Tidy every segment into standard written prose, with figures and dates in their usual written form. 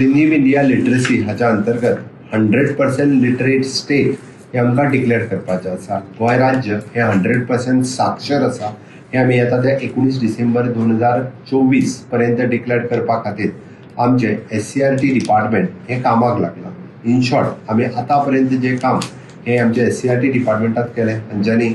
New India literacy हाच्या अंतर्गत 100% literate state हें आमकां डिक्लेअर करपाचें आसा. गोंय राज्य हें 100% साक्षर आसा हें आमी येता त्या 19 डिसेंबर 2024 पर्यंत डिक्लेअर करपा खातीर आमचें SCERT department हें कामाक लागलां. इन शॉर्ट, आमी आतां पर्यंत जें काम हें आमच्या SCERT डिपार्टमेंटात केलें, तांच्यांनी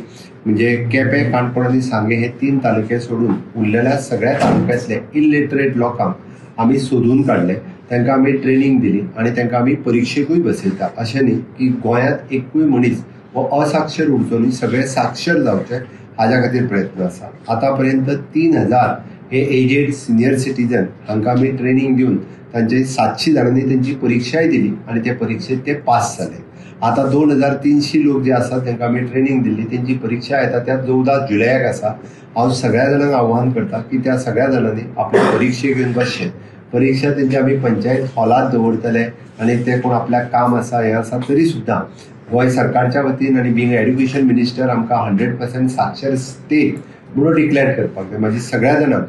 म्हणजे केपें, काणकोण आनी सांगें हे 3 तालुके सोडून उरलेल्या सगळ्या तालुक्यांतले इलिटरेट लोकांक आमी सोदून काडले, तांकां आमी ट्रेनींग दिली आनी तांकां आमी परिक्षेकूय बसयता. अशें न्ही की गोंयांत एकूय मनीस हो असाक्षर उरचो न्ही, सगळे साक्षर जावचे हाज्या खातीर प्रयत्न आसा. आतां पर्यंत 3000 हे एजेड सिनियर सिटीजन हांकां आमी ट्रेनींग दिवन तांचे 700 जाणांनी तेंची परिक्षाय दिली आनी ते परिक्षेत ते पास जाले. आतां 2300 लोक जे आसात तांकां आमी ट्रेनींग दिल्ली, तेंची परिक्षा येता त्या 14 जुलयाक आसा. हांव सगळ्या जाणांक आव्हान करता की त्या सगळ्या जाणांनी आपल्या परिक्षेक येवन बसचें. परिक्षा तेंची आमी पंचायत हॉलांत दवरतले आनी ते कोण आपल्याक काम आसा हें आसा तरी सुद्दां गोंय सरकारच्या वतीन आनी बींग एड्युकेशन मिनिस्टर आमकां 100% साक्षर स्टेट म्हणून डिक्लेअर करपाक जाय. मागीर सगळ्या जाणांक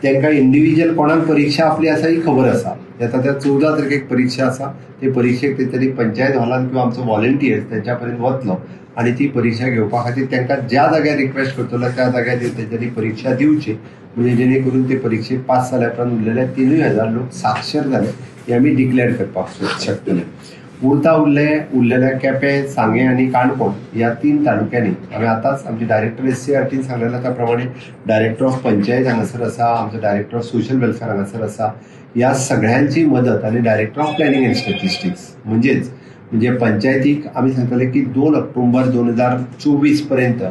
तांकां इंडिविज्युअल कोणाक परिक्षा आपली आसा ही खबर आसा. येता त्या 14 तारखेक परिक्षा आसा, ते परिक्षेक तेंच्यांनी पंचायत हॉलान किंवा आमचो व्हॉलंटियर्स तेंच्या पर्यंत वतलो आनी ती परिक्षा घेवपा खातीर तांकां ज्या जाग्यार रिक्वेस्ट करतलो त्या जाग्यार तेंच्यांनी परिक्षा दिवची, म्हणजे जेणे करून ते परिक्षेक पास जाल्या उपरांत उरलेले 3000 लोक साक्षर जाले हे आमी डिक्लेअर करपाक शकतले. उरता उरलेल्या केपें, सांगें आनी काणकोण ह्या 3 तालुक्यांनी हांवें आतांच आमचे डायरेक्टर SCERT सांगलेल्या त्या प्रमाणे डायरेक्टर ऑफ पंचायत हांगासर आसा, आमचो डायरेक्टर ऑफ सोशल वेलफेअर हांगासर आसा, ह्या सगळ्यांची मदत आनी director of planning and statistics म्हणजेच म्हणजे पंचायतीक आमी सांगतले की 2 ऑक्टोबर 2024 पर्यंत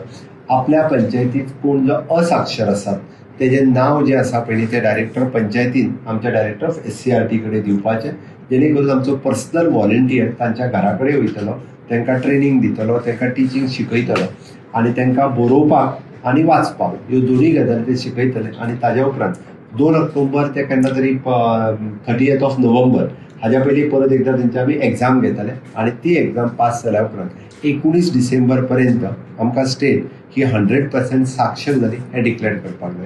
आपल्या पंचायतीत कोण जो असाक्षर आसात तेजें नांव जें आसा पयलीं ते डायरेक्टर पंचायतीन आमच्या डायरेक्टर ऑफ SCERT कडेन दिवपाचें, जेणे करून आमचो पर्सनल व्हॉलंटियर तांच्या घरा कडेन वयतलो, तांकां ट्रेनींग दितलो, तांकां टिचींग शिकयतलो आनी तांकां बरोवपाक आनी वाचपाक ह्यो दोनूय गजाली ते शिकयतले. आनी ताज्या उपरांत 2 ऑक्टोबर ते केन्ना तरी 30th of November हाज्या पयलीं परत एकदां तेंची आमी एग्जाम घेतले आनी ती एग्जाम पास जाल्या उपरांत 19 डिसेंबर पर्यंत आमकां स्टेट ही 100% साक्षर जाली हें डिक्लेअर करपाक जाय.